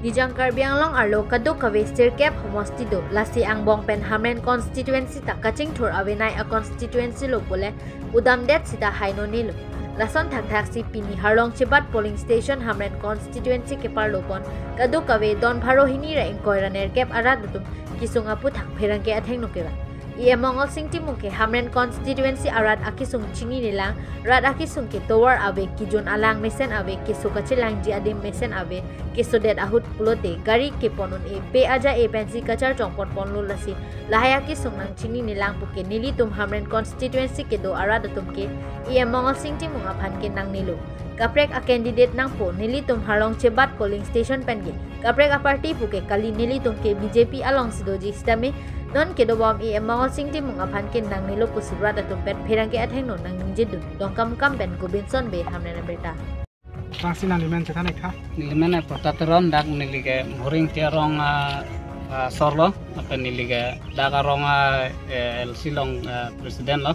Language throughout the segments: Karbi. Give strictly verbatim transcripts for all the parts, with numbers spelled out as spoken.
Nijang Karbi Anglong arlo kadokave sirkep homosti do, lasi angbong pen Hamren constituency ta kachingthur avenai a constituency lo pule udamdet sita hainone lo. Lason thakthak si pini Harlong Chebat polling station Hamren constituency keparlo pon kadokave don pharo hini ra ingkoi ra nerkep arat atum kisung aphuthak pherangke athengno kevang. E M Mongol Sing Timung ke Hamren constituency arat akisung chininelang, rat akisung ke tovar ave, kijun alang mesen ave, keso kachelangji adim mesen ave, kesodet ahut pulote gari kepon un-e pe aja-e pensi kacharchong ponponlo, lasi lahai akisung nangchininelang pu ke nelitum Hamren constituency kedo arat atum ke E M Mongol Sing Timung aphan ke nangnelo. Kaprek a candidate nangpo, nelitum Harlong Chebat polling station pen ke kaprek a party pu ke kali, nelitum ke B J P alongsi doji sitame non kedobom E M Mongol Sing Timung aphan ke nangnelo pusi rat atum pen pherangke athengno nangningjedun. Dongkamukam pen Gobinson Bey, Hamren Abirta. Bangsi nanglimen chethan-ik tha? Nelimen Protap Teron, dak neli ke Mohor Ingti arong, ah, ah, sorlo, lapen neli ke dak arong, ah, eh, L C along, ah, president lo.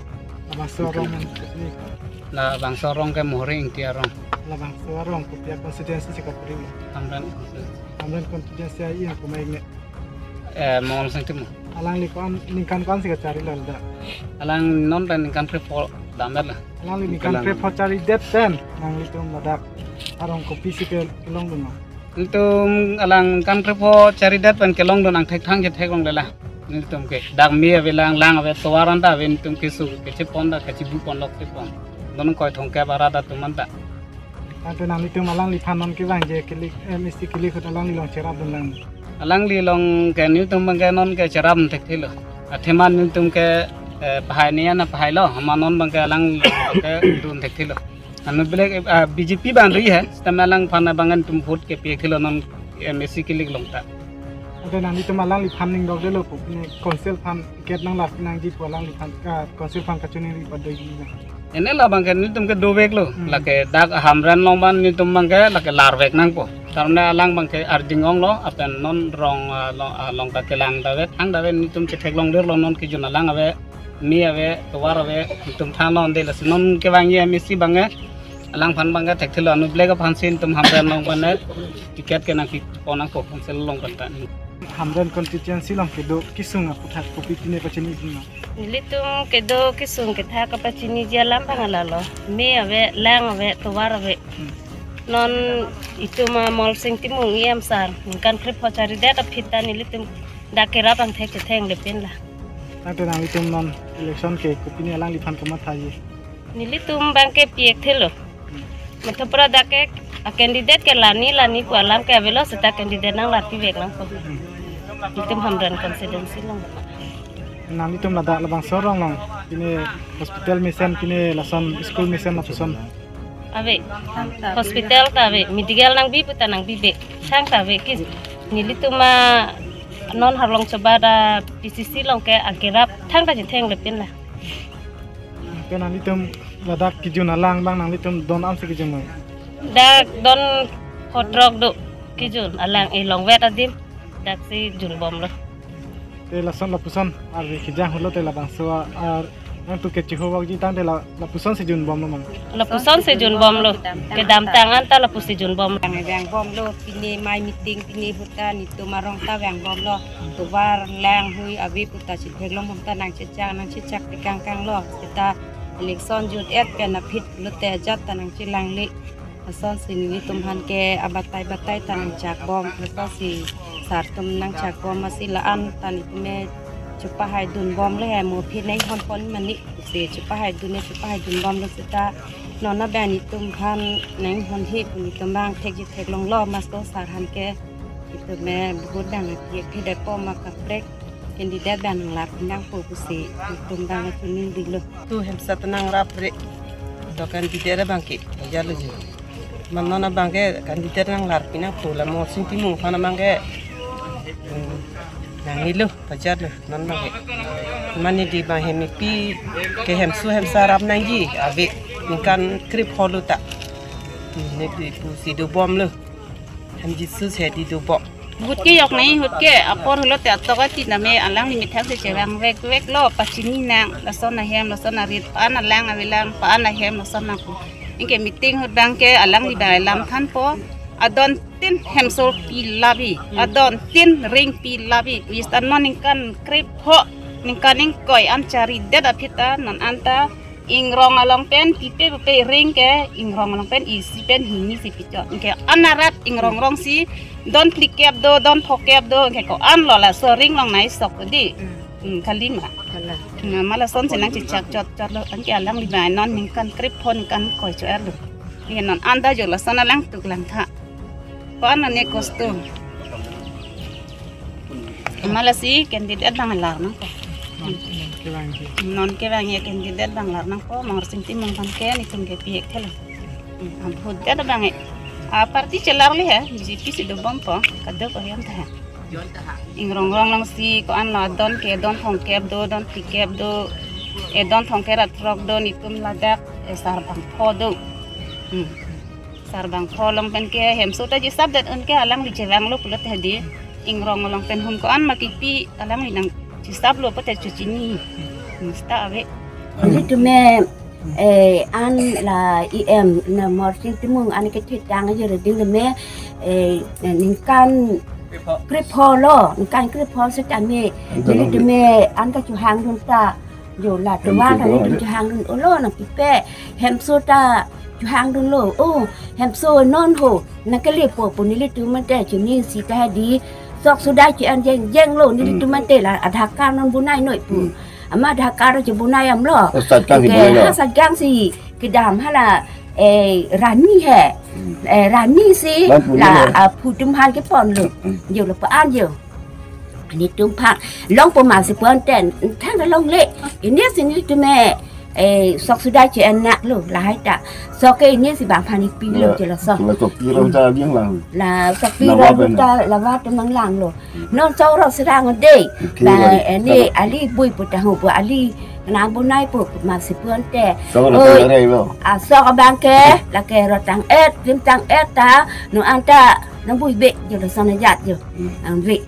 Labangso arong man chethan-ik tha? Labangso arong ke Mohor Ingti arong. Labangso arong kopi a constituency si kapuri? Hamren constituency. Hamren constituency a E M komat ne? Eh, Mongol Sing Timung. Alangli ko-an, ningkan ko-ansi kacharilo ladak? Alang non pen ningkan krepho damdet la. Alangli ningkan krepho charidet pen nanglitum ladak arong kopisi ke kelongdun ma? Nelitum alang ningkan krepho charidet pen kelongdun angthek thang chetheklongle la. Nelitum ke dak me avelang, lang ave, tovar anta ave, nelitum keso kachepon ta kachibu ponlok chepon. Don ingkoi thomkep arat atum anta. Tangte nanglitum alangliphan non kevangji, kili, eh, M A C kili ahut alangli along cherapdunlang? Alangli along ke nelitum abang ke non ke cherap thekthelo. Athema nelitum ke, eh, pahai niya na pahailo, amat non abang ke alang ke dun thekthelo. Anu black, eh, ah, B J P abang ri he, sitame alangphan abang nelitum vote kepi thekthelo non M A C kili along ta. Ante nanglitum alangliphan ning dok delo pu, ne council aphan ticket nanglarpi nangji pu alangliphan, ah, council aphan kachoningri padoi ji na? Ene labang ke nelitum ke doveklo, hmm, lake dak Hamren along abang nelitum abang ke lake larvek nangpo. Karena alang abang ke arjing onglo, lapen non rong, ah, lo-, ah, along ta kelang dave, thang dave, nelitum chetheklong dirlo non kijun alang ave, me ave, tovar ave, nelitum thanlo ante, lasi non kevangji M A C abang ke, alangphan abang ke thekthelo, anu black aphansi nelitum Hamren along abang ke ticket ke nangpi pon nangpo council along abang ta. Hamren constituency along kedo kisung aphuthak kopi pine pachinidun ma? Nelitum kedo kisung kethak kapachiniji alam abang lalo. Me ave, lang ave, tovar ave. Hmm. Non itum a Mongol Sing Timung E M sar ningkan krepho charidet aphi ta nelitum dak kerap angthek chetheklonglepin la. Tangte nanglitum non election ke kopine alangliphan kamathaji? Nelitum abang ke pi-ik thelo. Mathapura dak ke a candidate ke lani lani pu alam ke avelo, seta candidate nanglarpivek nangpo. Nelitum Hamren constituency along. Nanglitum ladak labangso arong along pine hospital mesen, pine lason school mesen lapuson? Ave. Hospital ta ave, medical nangbi pu ta nangbibe. Thangta ave ke. Nelitum a non Harlong Chebat a P C C along ke akerap thangta chetheklonglepin la. Ke nanglitum ladak kijun alang abang nanglitum don ansi kijun ma? Dak don pho throk do kijun alang, e longvet adim daksi junbomlo. Te lason lapuson arve kejang ahut lote labangso a, ar nangtum ke chihuvakji tangte la, lapusonsi junbomlo ma? Lapusonsi junbomlo. Kedamtang anta lapusi junbom. Vang, vangbomlo, pine mai meeting, pine ahut ta netum arong ta vangbomlo. Tovar lang hui ave pu ta chetheklong bom ta nangchechak, nangchechak tekangkanglo. Seta election jut-et pen aphi lote ajat ta nangchelangle. Lasonsi nelitum aphan ke abatai batai ta nangchakbom. Lasonsi sar atum nangchakbom, masi la-an ta netum me chepahaidunbomlo he, mo aphi nang honpon mani si chepahaidun ne chepahaidunbomlo seta non abang netum aphan nanghon he pu netum abang thekji theklonglo, masto sar aphan ke. Itum me vote abang pi-ik thedetpo, ma kaprek candidate abang nanglarpi nangpo pusi itum abang kachiningri lo. Tu hem sat nangrap re. To candidate abang ke, ya lo ji. Amat non abang ke candidate nanglarpi nangpo, la Mongol Sing Timung aphan abang ke, hmm, nangnelo, pajar lo non abang ke. Mane di abang hem pi ke hem su hem sa rap nangji ave, ningkan krepho lo ta. Hmm, ne di pusi dobomlo. Hem jisu se di dobom. Ahut ke yok nai, ahut ke apor ahut lote atok ati name alangli methang si chevangvekveklo, pachini nang, lason ahem, lason arit, pa-an alang avelang, pa-an ahem, lason nangpo. Anke meeting ahut abang ke alangli abang alam thanpo, adon tin hemso pi labi, adon tin ring pi labi. Vis ta non ningkan krepho, ningkan ingkoi an charidet aphi ta non anta ingrong along pen pipe pipe ring ke ingrong along pen isi pen hini si pichot. Ke anarat ingrong rong si don phlikep do, don phokep do, ke ko-an lo laso ring along nai sok di. Hmm, kali ma. Kalang. Na ma lason si nangchechak chot chot lo, anke alangli bai non ningkan krepho ningkan ingkoi cho-er lo. Ni non anta jo lason alang tuk lang tha. Ko-an ne kosto. Ma lasi candidate abang lar nangpo. Non kevang ye candidate abang lar nangpo, Amarsing Timung aphan ke netum ke pi-ik thelo. Hmm, abhut det abang e. A party chelarle he, B J P si dobompo, kadokave ahem ta he. Ingrong rong along si ko-an lo adon ke don phongkep do, don phlikep do, e don phongkep ra throk do, netum ladak, e sarbangpho do. Hmm. Sarbangpho along pen ke hemso ta chisap det un ke alangli chevang lo pulote di. Ingrong along pen hum ko-an ma kipi alangli nangchisap lo pulote chochini. Mesta ave. Nelitum me, eh, an la E M na Amarsing Timung an ke thitang ajo reding me, eh, ningkan krepho lo, ningkan krepho setame. Nelitum me an kachehang dun ta. Jo la tovar ta nelitum chehang dun olo nangpipe. Hemso ta chehang dun lo. Oh, hemso non ho. Nangkelepo pu nelitum mate chini si ta di. Sok sudah che-en jeng jeng lo nelitum mate la Aadhaar card non bonai noi pu. Ama Aadhaar card che bonai am lo. Oh, sat kang si ke bonai lo. Ha sat kang si kedam hala, eh, Rani he. Eh, Rani si la, ah, phutum han kepon lo. Jo lo pa an jo. Netum aphan longpo ma si pon ten thang longle. Ini si netum me, eh, sok sudah che-en nak lo lahai ta. Sok ke ini si bang aphan ipi lo je lason. La sok pi ro ta biang lang. La sok pi ro ta lawa atum nanglang lo. Non sok ro serang de. Ba ini ali bui pu ta ho pu ali nang bonai pu ma si pon te. Sok ro ta rai lo. A sok abang ke la ke ro tang-et, lim tang-et ta, non anta nang bui be je lason ajat jo. Nang bui.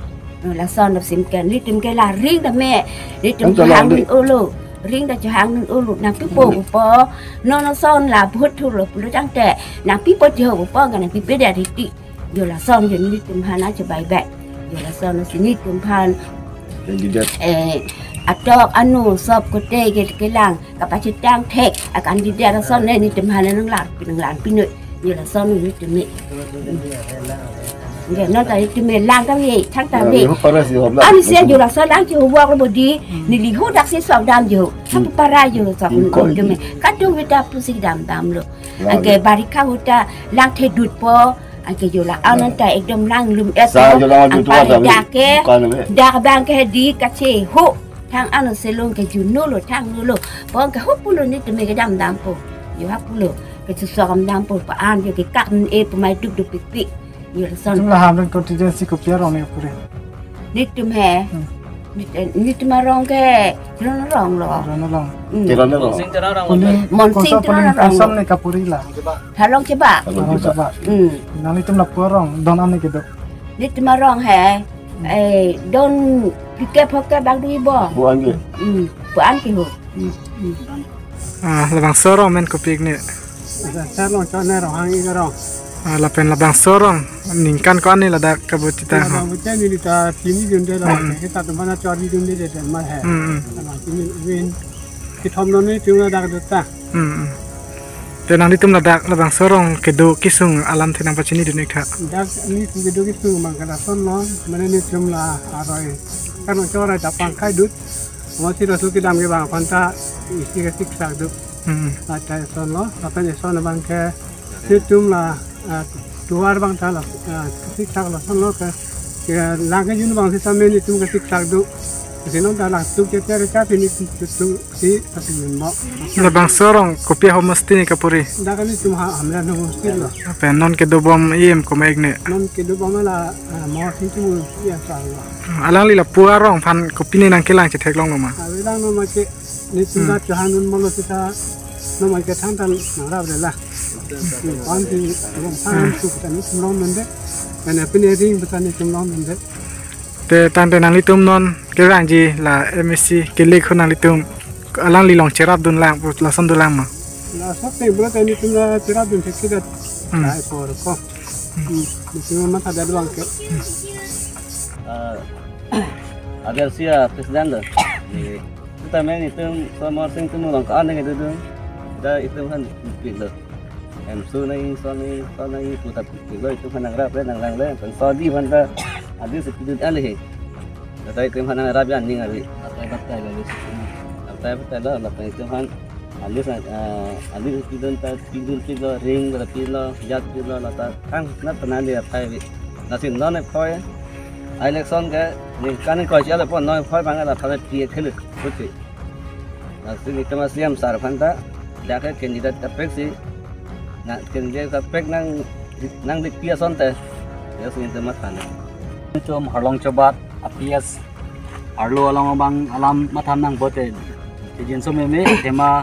Lason sim ke netum ke la ring ta me. Netum chehang dun olo. Ring ta chehang dun olo. Nangpipo upo. Non non son la bhut thur lo pulo tangte. Nangpipo tiho upo nangpipe da riti. Jo lason jo netum aphan acho bai bai. Jo lason si netum aphan. Candidate. Eh, atok anu sop kote ke kelang. Kapachethang thek, akan di dia lason ne netum aphan nanglar, nanglar pinoi. Jo lason netum me. Nge non ta netum me lang ta me, thang ta me. Ani se jo lason lang jo wak lo bodi, neli ho dak si sok dam jo. Sap para jo sok netum me. Kadung vita pusi dam dam lo. Anke barikha ho ta lang thedut po, anke jo la anan ta ekdom lang lum et. Sa jo lang anke dak ke, dak abang ke di kache ho. Thang ano selong ke juno lo, thang no lo. Pon ke ho pulo netum ke dam dam po. Jo ha pulo. Ke susok am dam po pa an jo ke kak e pemai duk duk pik pik. Jo lason. Netum la Hamren constituency kopi arong ne pure. Netum he. Netum arong ke Teron arong lo. Teron arong. Teron arong. Kuni Monsing Teron arong. Konsol ne kapuri la. Halong Chebak. Halong Chebak. Nanglitum lapu arong don an ne kedo. Netum arong he. Eh, don pike phoke bak dui bo. Puan ke. Hmm, puan ke ho. Ah, labangso arong men kopi-ik ne. Sar long chon ne rong hang ik arong. Ah, lapen labangso arong ningkan ko-an ne ladak kabut ta ho. Labang bute neli ta chini dun de la. Kita tu mana chori dun de de ma he. Hmm. Labang chini win. Kithom non netum ladak dut ta. Hmm. Te nanglitum ladak labangso arong kedo kesung alamthe nangpachini dun ik tha. Dak netum kedo kesung bang ke lason lo, mane netum la aroi. Kan chora ta pangkai dut. Mo si laso kedam ke bang aphan ta isi ke siksak dut. Hmm. Ata eson lo, lapen eson abang ke netum la, ah, tovar abang ta la, ah, siksak lason lo ke, ke lang ke jun abang si samen netum ke siksak dut. Sino ta la tuk ke tere ka pini tuk si pasi jun bo. Labangso arong kopi ahomasti ne kapuri. Dak netum ha Hamren ahomasti lo. Lapen non kedobom E M komat-ik ne. Non kedobom la, ah, Amarsing Timung ya sa lo. Alangli lapu arong aphan kopine nangkelang chetheklong lo ma? Avelang no ma ke netum ta chehang dun molo sita no ma ke thang tan nangrap le la. Pan ti rom thang tu ta netum long dun de. Mane pine ring ta netum long dun de. Te tangte nanglitum non kevangji la M A C kelek ho nanglitum alangli along cherap dun lang pu lason dolang ma? La sap te bro ta netum la cherap dun thek sida. Hmm. Lai por ko. Hmm, masi mathadet abang ke. Ah, agar sia president lo. Di, kita main itu sama sing temu lang ka aneh itu tu. Dah itu kan pik lo. Em so nai, so nai, so nai, putar pik lo itu kan nangrap le, nanglang le. Kan so di kan ta, adi sepidun ale he. Kata itu kan nangrap ya ning ari. Atai batai lo, atai batai lo, lapen itu kan alis, ah, alis pidun ta, pidun pik lo, ring lo, pik lo, jat pik lo, lata thang nat tana dia phai bi. Lasi non e phoi, election ke, ningkan ingkoi si ale pon non phoi bang la phai pi khelu, kuchi. Lasi nitum a C M sir aphan ta, dak ke candidate ta pek si, na candidate ta pek nang, nangdikpi asonte, ya si nitum mathan. Nitum harlong chobat, a P S, arlo along abang alam mathan nang bote. Sijin so meme, tema,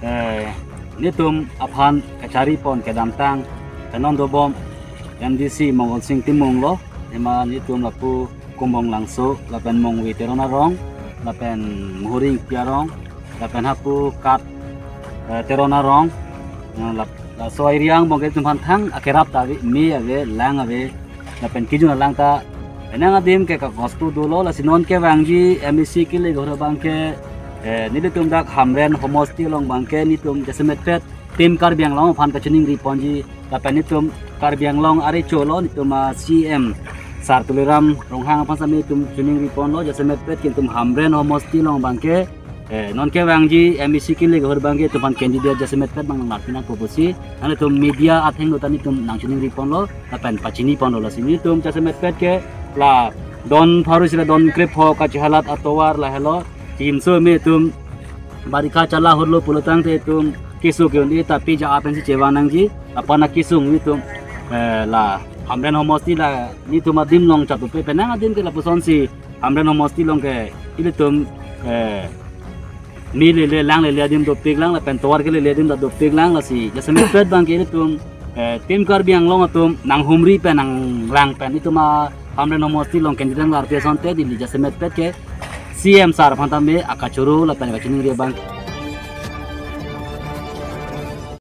eh, nitum aphan kachari pon kedamtang, kanon dobom, M D C Mongol Sing Timung lo, tema nitum lapu Kumbong Langso, lapen Mongve Teron arong, lapen Muhuring Piarong, lapen hapu Kat, eh, Teron arong, eh, lap-, laso area angbong ke itum aphan thang akerap ta ave, me ave, lang ave, lapen kejun alang ta, enang adim ke kakostu dolo, lasi non kevangji M A C kile goro abang ke, eh, nelitum dak Hamren homosti along abang ke nitum jasemetpet Team Karbi Anglong aphan kachiningri ponji, lapen nitum Karbi Anglong arecho lo, nitum a C M sir Tuliram Ronghang aphan sami itum chiningri ponlo, jasemetpet ke itum Hamren homosti along abang ke, eh, non kevangji M A C kile goro abang ke itum aphan candidate jasemetpet abang nanglarpi nangpo pusi, nangtum media atheng lo ta nitum nangchiningri ponlo, lapen pachini ponlo, lasi nitum jasemetpet ke la don pharo isi la don krepho kachehalat atovar lahelo, chim so me itum barikha chala holo pulotangte itum keso ke-un-e tapi ja-a pensi chevang nangji, apana kesung itum, eh, la Hamren homosti la nitum adim along chatupe penang adim ke lapusonsi Hamren homosti along ke ilitum, eh, me lele lang lele adim dopik lang, lapen tovar ke lele adim dopik lang, lasi jasemetpet abang ke ilitum, eh, Team Karbi Anglong atum nanghumri pen nanglang pen itum a Hamren homosti along candidate larpi asonte neli jasemetpet ke C M sir aphan tame akachoro lapen kachiningri abang.